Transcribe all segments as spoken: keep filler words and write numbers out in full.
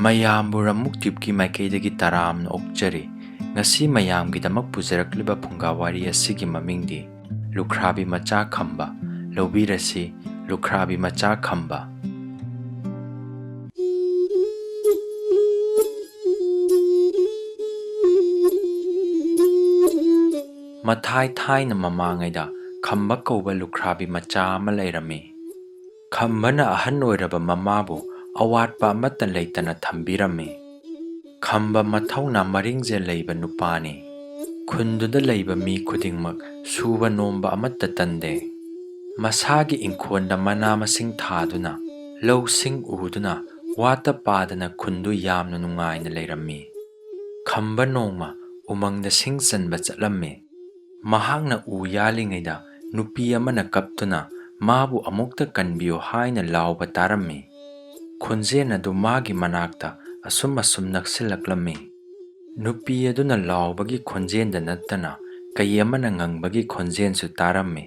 ꯃꯌꯥꯝꯕꯨ ꯔꯃꯨꯛꯇꯤꯞꯀꯤ ꯃꯥꯏꯀꯩꯗꯒꯤ ꯇꯔꯥꯝꯅ ꯑꯣꯛꯆꯔꯤ꯫ ꯉꯁꯤ ꯃꯌꯥꯝꯒꯤꯗꯃꯛ ꯄꯨꯖꯔꯛꯂꯤꯕ ꯐꯨꯡꯒꯥ ꯋꯥꯔꯤ ꯑꯁꯤꯒꯤ ꯃꯃꯤꯡꯗꯤ ꯂꯨꯈ꯭ꯔꯥꯕꯤ ꯃꯆꯥ ꯈꯝꯕ꯫ ꯂꯧꯕꯤꯔꯁꯤ, ꯂꯨꯈ꯭ꯔꯥꯕꯤ ꯃꯆꯥ ꯈꯝꯕ꯫ ꯃꯊꯥꯏ ꯊꯥꯏꯅ ꯃꯃꯥꯡꯉꯩꯗ ꯈꯝꯕ ꯀꯧꯕ ꯂꯨꯈ꯭ꯔꯥꯕꯤ ꯃꯆꯥ ꯑꯃ ꯂꯩꯔꯝꯃꯤ꯫ ꯈꯝꯕꯅ ꯑꯍꯟ ꯑꯣꯏꯔꯕ ꯃꯃꯥꯕꯨ ꯑꯋꯥꯠꯄ ꯑꯃꯠꯇ ꯂꯩꯇꯅ ꯊꯝꯕꯤꯔꯝꯃꯤ꯫ ꯈꯝꯕ ꯃꯊꯧꯅꯥ ꯃꯔꯤꯡꯖꯦꯜ ꯂꯩꯕ ꯅꯨꯄꯥꯅꯤ꯫ ꯈꯨꯟꯗꯨꯗ ꯂꯩꯕ ꯃꯤ ꯈꯨꯗꯤꯡꯃꯛ ꯁꯨꯕ ꯅꯣꯝꯕ ꯑꯃꯠꯇ ꯇꯟꯗꯦ꯫ ꯃꯁꯥꯒꯤ ꯏꯪꯈꯣꯜꯗ ꯃꯅꯥ ꯃꯁꯤꯡ ꯊꯥꯗꯨꯅ, ꯂꯧꯁꯤꯡ ꯎꯗꯨꯅ, ꯋꯥꯠꯇ ꯄꯥꯗꯅ ꯈꯨꯟꯗꯨ ꯌꯥꯝꯅ ꯅꯨꯡꯉꯥꯏꯅ ꯂꯩꯔꯝꯃꯤ꯫ ꯈꯝꯕ ꯅꯣꯡꯃ ꯎꯃꯪꯗ ꯁꯤꯡ ꯆꯟꯕ ꯆꯠꯂꯝꯃꯤ꯫ ꯃꯍꯥꯛꯅ ꯎ ꯌꯥꯜꯂꯤꯉꯩꯗ ꯅꯨꯄꯤ ꯑꯃꯅ ꯀꯞꯇꯨꯅ ꯃꯥꯕꯨ ꯑꯃꯨꯛꯇ ꯀꯟꯕꯤꯌꯨ ꯍꯥꯏꯅ ꯂꯥꯎꯕ ꯇꯥꯔꯝꯃꯤ꯫ ꯈꯣꯟꯖꯦꯜ ꯑꯗꯨ ꯃꯥꯒꯤ ꯃꯅꯥꯛꯇ ꯑꯁꯨꯝ ꯑꯁꯨꯝ ꯅꯛꯁꯤꯜꯂꯛꯂꯝꯃꯤ꯫ ꯅꯨꯄꯤ ꯑꯗꯨꯅ ꯂꯥꯎꯕꯒꯤ ꯈꯣꯟꯖꯦꯜꯗ ꯅꯠꯇꯅ ꯀꯩ ꯑꯃꯅ ꯉꯪꯕꯒꯤ ꯈꯣꯟꯖꯦꯜꯁꯨ ꯇꯥꯔꯝꯃꯤ꯫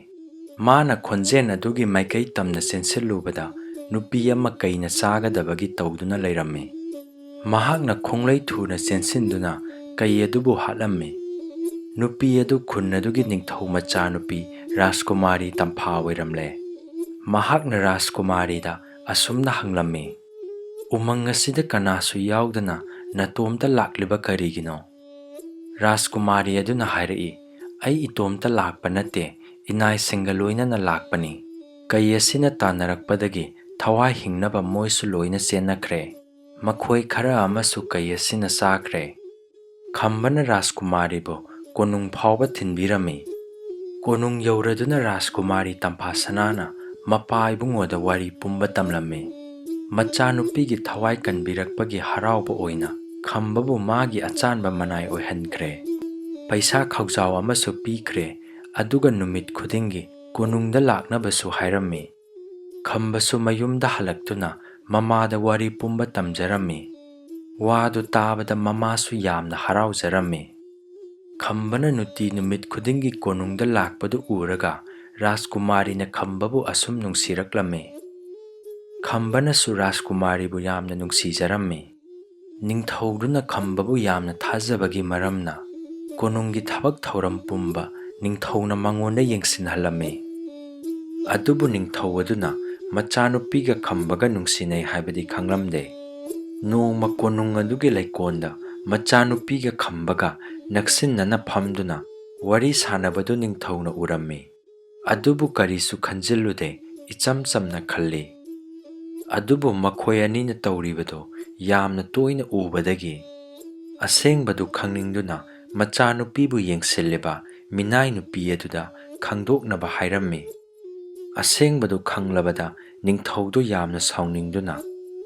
ꯃꯥꯅ ꯈꯣꯟꯖꯦꯜ ꯑꯗꯨꯒꯤ ꯃꯥꯏꯀꯩ ꯇꯝꯅ ꯆꯦꯟꯁꯤꯜꯂꯨꯕꯗ ꯅꯨꯄꯤ ꯑꯃ ꯀꯩꯅ ꯆꯥꯒꯗꯕꯒꯤ ꯇꯧꯗꯨꯅ ꯂꯩꯔꯝꯃꯤ꯫ ꯃꯍꯥꯛꯅ ꯈꯣꯡꯂꯩ ꯊꯨꯅ ꯆꯦꯟꯁꯤꯟꯗꯨꯅ ꯀꯩ ꯑꯗꯨꯕꯨ ꯍꯥꯠꯂꯝꯃꯤ꯫ ꯅꯨꯄꯤ ꯑꯗꯨ ꯈꯨꯟ ꯑꯗꯨꯒꯤ ꯅꯤꯡꯊꯧ ꯃꯆꯥꯅꯨꯄꯤ ꯔꯥꯖꯀꯨꯃꯥꯔꯤ ꯇꯝꯐꯥ ꯑꯣꯏꯔꯝꯂꯦ꯫ ꯃꯍꯥꯛꯅ ꯔꯥꯖꯀꯨꯃꯥꯔꯤꯗ ꯑꯁꯨꯝꯅ ꯍꯪꯂꯝꯃꯤ, "ꯎꯃꯪ ꯑꯁꯤꯗ ꯀꯅꯥꯁꯨ ꯌꯥꯎꯗꯅ ꯅꯇꯣꯝꯇ ꯂꯥꯛꯂꯤꯕ ꯀꯔꯤꯒꯤꯅꯣ?" ꯔꯥꯖꯀꯨꯃꯥꯔꯤ ꯑꯗꯨꯅ ꯍꯥꯏꯔꯛꯏ, "ꯑꯩ ꯏꯇꯣꯝꯇ ꯂꯥꯛꯄ ꯅꯠꯇꯦ, ꯏꯅꯥꯏꯁꯤꯡꯒ ꯂꯣꯏꯅꯅ ꯂꯥꯛꯄꯅꯤ꯫ ꯀꯩ ꯑꯁꯤꯅ ꯇꯥꯟꯅꯔꯛꯄꯗꯒꯤ ꯊꯋꯥꯏ ꯍꯤꯡꯅꯕ ꯃꯣꯏꯁꯨ ꯂꯣꯏꯅ ꯆꯦꯟꯅꯈ꯭ꯔꯦ꯫ ꯃꯈꯣꯏ ꯈꯔ ꯑꯃꯁꯨ ꯀꯩ ꯑꯁꯤꯅ ꯆꯥꯈ꯭ꯔꯦ꯫" ꯈꯝꯕꯅ ꯔꯥꯖꯀꯨꯃꯥꯔꯤꯕꯨ ꯀꯣꯅꯨꯡ ꯐꯥꯎꯕ ꯊꯤꯟꯕꯤꯔꯝꯃꯤ꯫ ꯀꯣꯅꯨꯡ ꯌꯧꯔꯗꯨꯅ ꯔꯥꯖꯀꯨꯃꯥꯔꯤ ꯇꯝꯐꯥꯁꯅꯥꯅ ꯃꯄꯥ ꯏꯕꯨꯡꯉꯣꯗ ꯋꯥꯔꯤ ꯄꯨꯝꯕ ꯇꯝꯂꯝꯃꯤ꯫ ꯃꯆꯥꯅꯨꯄꯤꯒꯤ ꯊꯋꯥꯏ ꯀꯟꯕꯤꯔꯛꯄꯒꯤ ꯍꯔꯥꯎꯕ ꯑꯣꯏꯅ ꯈꯝꯕꯕꯨ ꯃꯥꯒꯤ ꯑꯆꯥꯟꯕ ꯃꯅꯥꯏ ꯑꯣꯏꯍꯟꯈ꯭ꯔꯦ꯫ ꯄꯩꯁꯥ ꯈꯧꯖꯥꯎ ꯑꯃꯁꯨ ꯄꯤꯈ꯭ꯔꯦ, ꯑꯗꯨꯒ ꯅꯨꯃꯤꯠ ꯈꯨꯗꯤꯡꯒꯤ ꯀꯣꯅꯨꯡꯗ ꯂꯥꯛꯅꯕꯁꯨ ꯍꯥꯏꯔꯝꯃꯤ꯫ ꯈꯝꯕꯁꯨ ꯃꯌꯨꯝꯗ ꯍꯜꯂꯛꯇꯨꯅ ꯃꯃꯥꯗ ꯋꯥꯔꯤ ꯄꯨꯝꯕ ꯇꯝꯖꯔꯝꯃꯤ꯫ ꯋꯥꯗꯨ ꯇꯥꯕꯗ ꯃꯃꯥꯁꯨ ꯌꯥꯝꯅ ꯍꯔꯥꯎꯖꯔꯝꯃꯤ꯫ ꯈꯝꯕꯅ ꯅꯨꯡꯇꯤ ꯅꯨꯃꯤꯠ ꯈꯨꯗꯤꯡꯒꯤ ꯀꯣꯅꯨꯡꯗ ꯂꯥꯛꯄꯗꯨ ꯎꯔꯒ ꯔꯥꯖꯀꯨꯃꯥꯔꯤꯅ ꯈꯝꯕꯕꯨ ꯑꯁꯨꯝ ꯅꯨꯡꯁꯤꯔꯛꯂꯝꯃꯤ꯫ ꯈꯝꯕꯅꯁꯨ ꯔꯥꯖꯀꯨꯃꯥꯔꯤꯕꯨ ꯌꯥꯝꯅ ꯅꯨꯡꯁꯤꯖꯔꯝꯃꯤ꯫ ꯅꯤꯡꯊꯧꯗꯨꯅ ꯈꯝꯕꯕꯨ ꯌꯥꯝꯅ ꯊꯥꯖꯕꯒꯤ ꯃꯔꯝꯅ ꯀꯣꯅꯨꯡꯒꯤ ꯊꯕꯛ ꯊꯧꯔꯝ ꯄꯨꯝꯕ ꯅꯤꯡꯊꯧꯅ ꯃꯉꯣꯟꯗ ꯌꯦꯡꯁꯤꯟꯍꯜꯂꯝꯃꯤ꯫ ꯑꯗꯨꯕꯨ ꯅꯤꯡꯊꯧ ꯑꯗꯨꯅ ꯃꯆꯥꯅꯨꯄꯤꯒ ꯈꯝꯕꯒ ꯅꯨꯡꯁꯤꯅꯩ ꯍꯥꯏꯕꯗꯤ ꯈꯪꯂꯝꯗꯦ꯫ ꯅꯣꯡꯃ ꯀꯣꯅꯨꯡ ꯑꯗꯨꯒꯤ ꯂꯩꯀꯣꯜꯗ ꯃꯆꯥꯅꯨꯄꯤꯒ ꯈꯝꯕꯒ ꯅꯛꯁꯤꯟꯅꯅ ꯐꯝꯗꯨꯅ ꯋꯥꯔꯤ ꯁꯥꯟꯅꯕꯗꯨ ꯅꯤꯡꯊꯧꯅ ꯎꯔꯝꯃꯤ꯫ ꯑꯗꯨꯕꯨ ꯀꯔꯤꯁꯨ ꯈꯟꯖꯤꯜꯂꯨꯗꯦ, ꯏꯆꯝ ꯆꯝꯅ ꯈꯜꯂꯤ꯫ ꯑꯗꯨꯕꯨ ꯃꯈꯣꯏ ꯑꯅꯤꯅ ꯇꯧꯔꯤꯕꯗꯨ ꯌꯥꯝꯅ ꯇꯣꯏꯅ ꯎꯕꯗꯒꯤ ꯑꯁꯦꯡꯕꯗꯨ ꯈꯪꯅꯤꯡꯗꯨꯅ ꯃꯆꯥꯅꯨꯄꯤꯕꯨ ꯌꯦꯡꯁꯤꯜꯂꯤꯕ ꯃꯤꯅꯥꯏ ꯅꯨꯄꯤ ꯑꯗꯨꯗ ꯈꯪꯗꯣꯛꯅꯕ ꯍꯥꯏꯔꯝꯃꯤ꯫ ꯑꯁꯦꯡꯕꯗꯨ ꯈꯪꯂꯕꯗ ꯅꯤꯡꯊꯧꯗꯨ ꯌꯥꯝꯅ ꯁꯥꯎꯅꯤꯡꯗꯨꯅ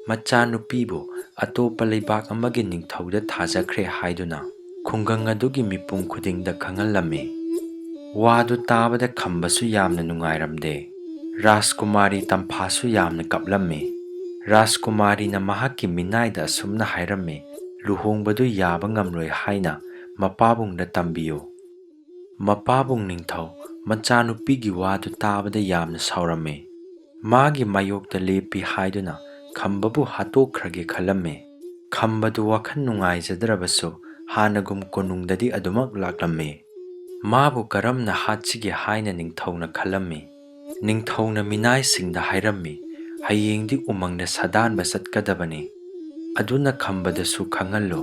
ꯃꯆꯥꯅꯨꯄꯤꯕꯨ ꯑꯇꯣꯞꯄ ꯂꯩꯕꯥꯛ ꯑꯃꯒꯤ ꯅꯤꯡꯊꯧꯗ ꯊꯥꯖꯈ꯭ꯔꯦ ꯍꯥꯏꯗꯨꯅ ꯈꯨꯡꯒꯪ ꯑꯗꯨꯒꯤ ꯃꯤꯄꯨꯝ ꯈꯨꯗꯤꯡꯗ ꯈꯪꯍꯜꯂꯝꯃꯤ꯫ ꯋꯥꯗꯨ ꯇꯥꯕꯗ ꯈꯝꯕꯁꯨ ꯌꯥꯝꯅ ꯅꯨꯡꯉꯥꯏꯔꯝꯗꯦ꯫ ꯔꯥꯖꯀꯨꯃꯥꯔꯤ ꯇꯝꯐꯥꯁꯨ ꯌꯥꯝꯅ ꯀꯞꯂꯝꯃꯤ꯫ ꯔꯥꯖꯀꯨꯃꯥꯔꯤꯅ ꯃꯍꯥꯛꯀꯤ ꯃꯤꯅꯥꯏꯗ ꯑꯁꯨꯝꯅ ꯍꯥꯏꯔꯝꯃꯤ, "ꯂꯨꯍꯣꯡꯕꯗꯨ ꯌꯥꯕ ꯉꯝꯂꯣꯏ ꯍꯥꯏꯅ ꯃꯄꯥꯕꯨꯡꯗ ꯇꯝꯕꯤꯌꯨ"꯫ ꯃꯄꯥꯕꯨꯡ ꯅꯤꯡꯊꯧ ꯃꯆꯥꯅꯨꯄꯤꯒꯤ ꯋꯥꯗꯨ ꯇꯥꯕꯗ ꯌꯥꯝꯅ ꯁꯥꯎꯔꯝꯃꯤ꯫ ꯃꯥꯒꯤ ꯃꯥꯌꯣꯛꯇ ꯂꯦꯞꯄꯤ ꯍꯥꯏꯗꯨꯅ ꯈꯝꯕꯕꯨ ꯍꯥꯠꯇꯣꯛꯈ꯭ꯔꯒꯦ ꯈꯜꯂꯝꯃꯤ꯫ ꯈꯝꯕꯗꯨ ꯋꯥꯈꯜ ꯅꯨꯡꯉꯥꯏꯖꯗ꯭ꯔꯕꯁꯨ ꯍꯥꯟꯅꯒꯨꯝ ꯀꯣꯅꯨꯡꯗꯗꯤ ꯑꯗꯨꯃꯛ ꯂꯥꯛꯂꯝꯃꯤ꯫ ꯃꯥꯕꯨ ꯀꯔꯝꯅ ꯍꯥꯠꯁꯤꯒꯦ ꯍꯥꯏꯅ ꯅꯤꯡꯊꯧꯅ ꯈꯜꯂꯝꯃꯤ꯫ ꯅꯤꯡꯊꯧꯅ ꯃꯤꯅꯥꯏꯁꯤꯡꯗ ꯍꯥꯏꯔꯝꯃꯤ, "ꯍꯌꯦꯡꯗꯤ ꯎꯃꯪꯗ ꯁꯥꯗꯥꯟꯕ ꯆꯠꯀꯗꯕꯅꯤ"꯫ ꯑꯗꯨꯅ ꯈꯝꯕꯗꯁꯨ ꯈꯪꯍꯜꯂꯨ꯫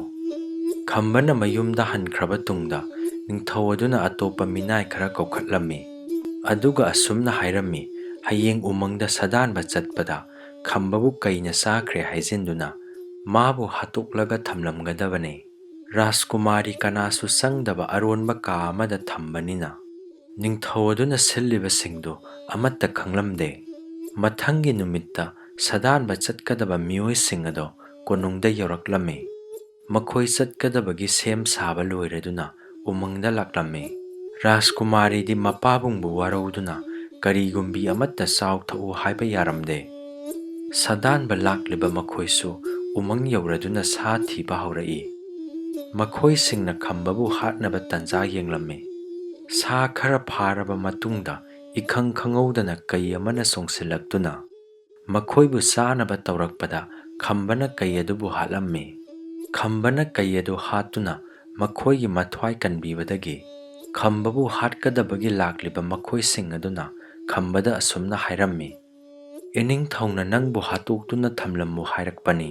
ꯈꯝꯕꯅ ꯃꯌꯨꯝꯗ ꯍꯟꯈ꯭ꯔꯕ ꯇꯨꯡꯗ ꯅꯤꯡꯊꯧ ꯑꯗꯨꯅ ꯑꯇꯣꯞꯄ ꯃꯤꯅꯥꯏ ꯈꯔ ꯀꯧꯈꯠꯂꯝꯃꯤ꯫ ꯑꯗꯨꯒ ꯑꯁꯨꯝꯅ ꯍꯥꯏꯔꯝꯃꯤ, "ꯍꯌꯦꯡ ꯎꯃꯪꯗ ꯁꯥꯗꯥꯟꯕ ꯆꯠꯄꯗ ꯈꯝꯕꯕꯨ ꯀꯩꯅ ꯆꯥꯈ꯭ꯔꯦ ꯍꯥꯏꯖꯤꯟꯗꯨꯅ ꯃꯥꯕꯨ ꯍꯥꯠꯇꯣꯛꯂꯒ ꯊꯝꯂꯝꯒꯗꯕꯅꯤ꯫ ꯔꯥꯖꯀꯨꯃꯥꯔꯤ ꯀꯅꯥꯁꯨ ꯆꯪꯗꯕ ꯑꯔꯣꯟꯕ ꯀꯥ ꯑꯃꯗ ꯊꯝꯕꯅꯤꯅ ꯅꯤꯡꯊꯧ ꯑꯗꯨꯅ ꯁꯤꯜꯂꯤꯕꯁꯤꯡꯗꯨ ꯑꯃꯠꯇ ꯈꯪꯂꯝꯗꯦ"꯫ ꯃꯊꯪꯒꯤ ꯅꯨꯃꯤꯠꯇ ꯁꯥꯗꯥꯟꯕ ꯆꯠꯀꯗꯕ ꯃꯤꯑꯣꯏꯁꯤꯡ ꯑꯗꯨ ꯀꯣꯅꯨꯡꯗ ꯌꯧꯔꯛꯂꯝꯃꯤ꯫ ꯃꯈꯣꯏ ꯆꯠꯀꯗꯕꯒꯤ ꯁꯦꯝ ꯁꯥꯕ ꯂꯣꯏꯔꯗꯨꯅ ꯎꯃꯪꯗ ꯂꯥꯛꯂꯝꯃꯤ꯫ ꯔꯥꯖꯀꯨꯃꯥꯔꯤꯗꯤ ꯃꯄꯥꯕꯨꯡꯕꯨ ꯋꯥꯔꯧꯗꯨꯅ ꯀꯔꯤꯒꯨꯝꯕꯤ ꯑꯃꯠꯇ ꯆꯥꯎ ꯊꯛꯎ ꯍꯥꯏꯕ ꯌꯥꯔꯝꯗꯦ꯫ ꯁꯥꯗꯥꯟꯕ ꯂꯥꯛꯂꯤꯕ ꯃꯈꯣꯏꯁꯨ ꯎꯃꯪ ꯌꯧꯔꯗꯨꯅ ꯁꯥ ꯊꯤꯕ ꯍꯧꯔꯛꯏ꯫ ꯃꯈꯣꯏꯁꯤꯡꯅ ꯈꯝꯕꯕꯨ ꯍꯥꯠꯅꯕ ꯇꯟꯖꯥ ꯌꯦꯡꯂꯝꯃꯤ꯫ ꯁꯥ ꯈꯔ ꯐꯥꯔꯕ ꯃꯇꯨꯡꯗ ꯏꯈꯪ ꯈꯪꯍꯧꯗꯅ ꯀꯩ ꯑꯃꯅ ꯆꯣꯡꯁꯤꯜꯂꯛꯇꯨꯅ ꯃꯈꯣꯏꯕꯨ ꯆꯥꯅꯕ ꯇꯧꯔꯛꯄꯗ ꯈꯝꯕꯅ ꯀꯩ ꯑꯗꯨꯕꯨ ꯍꯥꯠꯂꯝꯃꯤ꯫ ꯈꯝꯕꯅ ꯀꯩ ꯑꯗꯨ ꯍꯥꯠꯇꯨꯅ ꯃꯈꯣꯏꯒꯤ ꯃꯊ꯭ꯋꯥꯏ ꯀꯟꯕꯤꯕꯗꯒꯤ ꯈꯝꯕꯕꯨ ꯍꯥꯠꯀꯗꯕꯒꯤ ꯂꯥꯛꯂꯤꯕ ꯃꯈꯣꯏꯁꯤꯡ ꯑꯗꯨꯅ ꯈꯝꯕꯗ ꯑꯁꯨꯝꯅ ꯍꯥꯏꯔꯝꯃꯤ, "ꯏꯅꯤꯡꯊꯧꯅ ꯅꯪꯕꯨ ꯍꯥꯠꯇꯣꯛꯇꯨꯅ ꯊꯝꯂꯝꯃꯨ ꯍꯥꯏꯔꯛꯄꯅꯤ꯫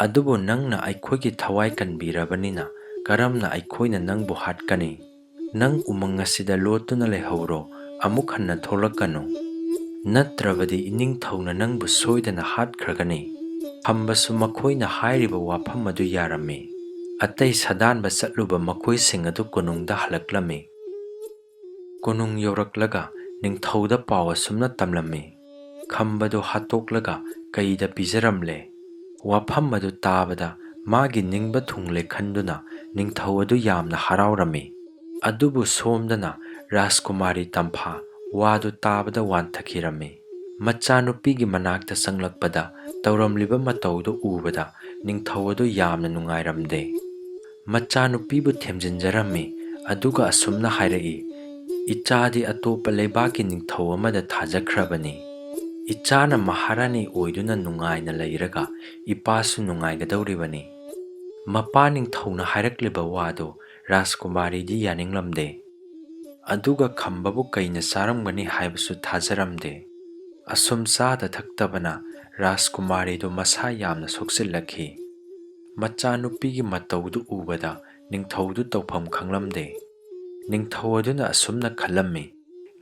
ꯑꯗꯨꯕꯨ ꯅꯪꯅ ꯑꯩꯈꯣꯏꯒꯤ ꯊꯋꯥꯏ ꯀꯟꯕꯤꯔꯕꯅꯤꯅ ꯀꯔꯝꯅ ꯑꯩꯈꯣꯏꯅ ꯅꯪꯕꯨ ꯍꯥꯠꯀꯅꯤ? ꯅꯪ ꯎꯃꯪ ꯑꯁꯤꯗ ꯂꯣꯠꯇꯨꯅ ꯂꯩꯍꯧꯔꯣ, ꯑꯃꯨꯛ ꯍꯟꯅ ꯊꯣꯛꯂꯛꯀꯅꯨ꯫ ꯅꯠꯇ꯭ꯔꯕꯗꯤ ꯏꯅꯤꯡꯊꯧꯅ ꯅꯪꯕꯨ ꯁꯣꯏꯗꯅ ꯍꯥꯠꯈ꯭ꯔꯒꯅꯤ꯫" ꯈꯝꯕꯁꯨ ꯃꯈꯣꯏꯅ ꯍꯥꯏꯔꯤꯕ ꯋꯥꯐꯝ ꯑꯗꯨ ꯌꯥꯔꯝꯃꯤ꯫ ꯑꯇꯩ ꯁꯥꯗꯥꯟꯕ ꯆꯠꯂꯨꯕ ꯃꯈꯣꯏꯁꯤꯡ ꯑꯗꯨ ꯀꯣꯅꯨꯡꯗ ꯍꯜꯂꯛꯂꯝꯃꯤ꯫ ꯀꯣꯅꯨꯡ ꯌꯧꯔꯛꯂꯒ ꯅꯤꯡꯊꯧꯗ ꯄꯥꯎ ꯑꯁꯨꯝꯅ ꯇꯝꯂꯝꯃꯤ, "ꯈꯝꯕꯗꯨ ꯍꯥꯠꯇꯣꯛꯂꯒ ꯀꯩꯗ ꯄꯤꯖꯔꯝꯂꯦ꯫" ꯋꯥꯐꯝ ꯑꯗꯨ ꯇꯥꯕꯗ ꯃꯥꯒꯤ ꯅꯤꯡꯕ ꯊꯨꯡꯂꯦ ꯈꯟꯗꯨꯅ ꯅꯤꯡꯊꯧ ꯑꯗꯨ ꯌꯥꯝꯅ ꯍꯔꯥꯎꯔꯝꯃꯤ꯫ ꯑꯗꯨꯕꯨ ꯁꯣꯝꯗꯅ ꯔꯥꯖꯀꯨꯃꯥꯔꯤ ꯇꯝꯐꯥ ꯋꯥꯗꯨ ꯇꯥꯕꯗ ꯋꯥꯟꯊꯈꯤꯔꯝꯃꯤ꯫ ꯃꯆꯥꯅꯨꯄꯤꯒꯤ ꯃꯅꯥꯛꯇ ꯆꯪꯂꯛꯄꯗ ꯇꯧꯔꯝꯂꯤꯕ ꯃꯇꯧꯗꯨ ꯎꯕꯗ ꯅꯤꯡꯊꯧ ꯑꯗꯨ ꯌꯥꯝꯅ ꯅꯨꯡꯉꯥꯏꯔꯝꯗꯦ꯫ ꯃꯆꯥꯅꯨꯄꯤꯕꯨ ꯊꯦꯝꯖꯤꯟꯖꯔꯝꯃꯤ, ꯑꯗꯨꯒ ꯑꯁꯨꯝꯅ ꯍꯥꯏꯔꯛꯏ, "ꯏꯆꯥꯗꯤ ꯑꯇꯣꯞꯄ ꯂꯩꯕꯥꯛꯀꯤ ꯅꯤꯡꯊꯧ ꯑꯃꯗ ꯊꯥꯖꯈ꯭ꯔꯕꯅꯤ꯫ ꯏꯆꯥꯅ ꯃꯍꯥꯔꯥꯅꯤ ꯑꯣꯏꯗꯨꯅ ꯅꯨꯡꯉꯥꯏꯅ ꯂꯩꯔꯒ ꯏꯄꯥꯁꯨ ꯅꯨꯡꯉꯥꯏꯒꯗꯧꯔꯤꯕꯅꯤ꯫" ꯃꯄꯥ ꯅꯤꯡꯊꯧꯅ ꯍꯥꯏꯔꯛꯂꯤꯕ ꯋꯥꯗꯨ ꯔꯥꯖꯀꯨꯃꯥꯔꯤꯗꯤ ꯌꯥꯅꯤꯡꯂꯝꯗꯦ꯫ ꯑꯗꯨꯒ ꯈꯝꯕꯕꯨ ꯀꯩꯅ ꯆꯥꯔꯝꯒꯅꯤ ꯍꯥꯏꯕꯁꯨ ꯊꯥꯖꯔꯝꯗꯦ꯫ ꯑꯁꯨꯝ ꯆꯥꯗ ꯊꯛꯇꯕꯅ ꯔꯥꯖꯀꯨꯃꯥꯔꯤꯗꯨ ꯃꯁꯥ ꯌꯥꯝꯅ ꯁꯣꯛꯆꯤꯜꯂꯛꯈꯤ꯫ ꯃꯆꯥꯅꯨꯄꯤꯒꯤ ꯃꯇꯧꯗꯨ ꯎꯕꯗ ꯅꯤꯡꯊꯧꯗꯨ ꯇꯧꯐꯝ ꯈꯪꯂꯝꯗꯦ꯫ ꯅꯤꯡꯊꯧ ꯑꯗꯨꯅ ꯑꯁꯨꯝꯅ ꯈꯜꯂꯝꯃꯤ,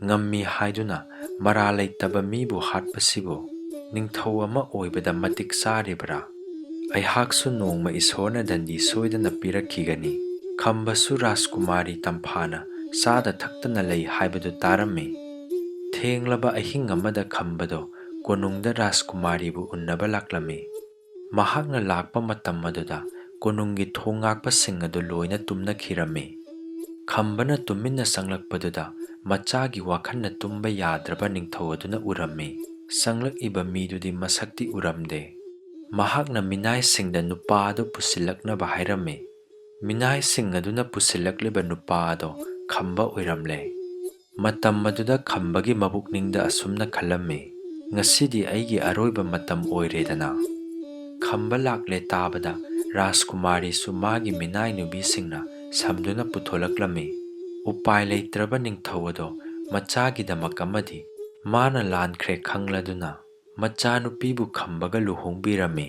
"ꯉꯝꯃꯤ ꯍꯥꯏꯗꯨꯅ ꯃꯔꯥꯜ ꯂꯩꯇꯕ ꯃꯤꯕꯨ ꯍꯥꯠꯄꯁꯤꯕꯨ ꯅꯤꯡꯊꯧ ꯑꯃ ꯑꯣꯏꯕꯗ ꯃꯇꯤꯛ ꯆꯥꯔꯤꯕ꯭ꯔꯥ? ꯑꯩꯍꯥꯛꯁꯨ ꯅꯣꯡꯃ ꯏꯁꯣꯔꯅ ꯗꯟꯗꯤ ꯁꯣꯏꯗꯅ ꯄꯤꯔꯛꯈꯤꯒꯅꯤ꯫" ꯈꯝꯕꯁꯨ ꯔꯥꯖꯀꯨꯃꯥꯔꯤ ꯇꯝꯐꯥꯅ ꯆꯥꯗ ꯊꯛꯇꯅ ꯂꯩ ꯍꯥꯏꯕꯗꯨ ꯇꯥꯔꯝꯃꯤ꯫ ꯊꯦꯡꯂꯕ ꯑꯍꯤꯡ ꯑꯃꯗ ꯈꯝꯕꯗꯣ ꯀꯣꯅꯨꯡꯗ ꯔꯥꯖꯀꯨꯃꯥꯔꯤꯕꯨ ꯎꯟꯅꯕ ꯂꯥꯛꯂꯝꯃꯤ꯫ ꯃꯍꯥꯛꯅ ꯂꯥꯛꯄ ꯃꯇꯝ ꯑꯗꯨꯗ ꯀꯣꯅꯨꯡꯒꯤ ꯊꯣꯡ ꯉꯥꯛꯄꯁꯤꯡ ꯑꯗꯨ ꯂꯣꯏꯅ ꯇꯨꯝꯅꯈꯤꯔꯝꯃꯤ꯫ ꯈꯝꯕꯅ ꯇꯨꯃꯤꯟꯅ ꯆꯪꯂꯛꯄꯗꯨꯗ ꯃꯆꯥꯒꯤ ꯋꯥꯈꯜꯅ ꯇꯨꯝꯕ ꯌꯥꯗ꯭ꯔꯕ ꯅꯤꯡꯊꯧ ꯑꯗꯨꯅ ꯎꯔꯝꯃꯤ꯫ ꯆꯪꯂꯛꯏꯕ ꯃꯤꯗꯨꯗꯤ ꯃꯁꯛꯇꯤ ꯎꯔꯝꯗꯦ꯫ ꯃꯍꯥꯛꯅ ꯃꯤꯅꯥꯏꯁꯤꯡꯗ ꯅꯨꯄꯥ ꯑꯗꯨ ꯄꯨꯁꯤꯜꯂꯛꯅꯕ ꯍꯥꯏꯔꯝꯃꯤ꯫ ꯃꯤꯅꯥꯏꯁꯤꯡ ꯑꯗꯨꯅ ꯄꯨꯁꯤꯜꯂꯛꯂꯤꯕ ꯅꯨꯄꯥ ꯑꯗꯣ ꯈꯝꯕ ꯑꯣꯏꯔꯝꯂꯦ꯫ ꯃꯇꯝ ꯑꯗꯨꯗ ꯈꯝꯕꯒꯤ ꯃꯕꯨꯛꯅꯤꯡꯗ ꯑꯁꯨꯝꯅ ꯈꯜꯂꯝꯃꯤ, "ꯉꯁꯤꯗꯤ ꯑꯩꯒꯤ ꯑꯔꯣꯏꯕ ꯃꯇꯝ ꯑꯣꯏꯔꯦꯗꯅ꯫" ꯈꯝꯕ ꯂꯥꯛꯂꯦ ꯇꯥꯕꯗ ꯔꯥꯖꯀꯨꯃꯥꯔꯤꯁꯨ ꯃꯥꯒꯤ ꯃꯤꯅꯥꯏꯅꯨꯕꯤꯁꯤꯡꯅ ꯁꯝꯗꯨꯅ ꯄꯨꯊꯣꯂꯛꯂꯝꯃꯤ꯫ ꯎꯄꯥꯏ ꯂꯩꯇ꯭ꯔꯕ ꯅꯤꯡꯊꯧ ꯑꯗꯣ ꯃꯆꯥꯒꯤꯗꯃꯛ ꯑꯃꯗꯤ ꯃꯥꯅ ꯂꯥꯟꯈ꯭ꯔꯦ ꯈꯪꯂꯗꯨꯅ ꯃꯆꯥꯅꯨꯄꯤꯕꯨ ꯈꯝꯕꯒ ꯂꯨꯍꯣꯡꯕꯤꯔꯝꯃꯤ꯫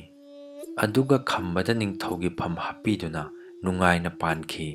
ꯑꯗꯨꯒ ꯈꯝꯕꯗ ꯅꯤꯡꯊꯧꯒꯤ ꯐꯝ ꯍꯥꯞꯄꯤꯗꯨꯅ ꯅꯨꯡꯉꯥꯏꯅ ꯄꯥꯟꯈꯤ꯫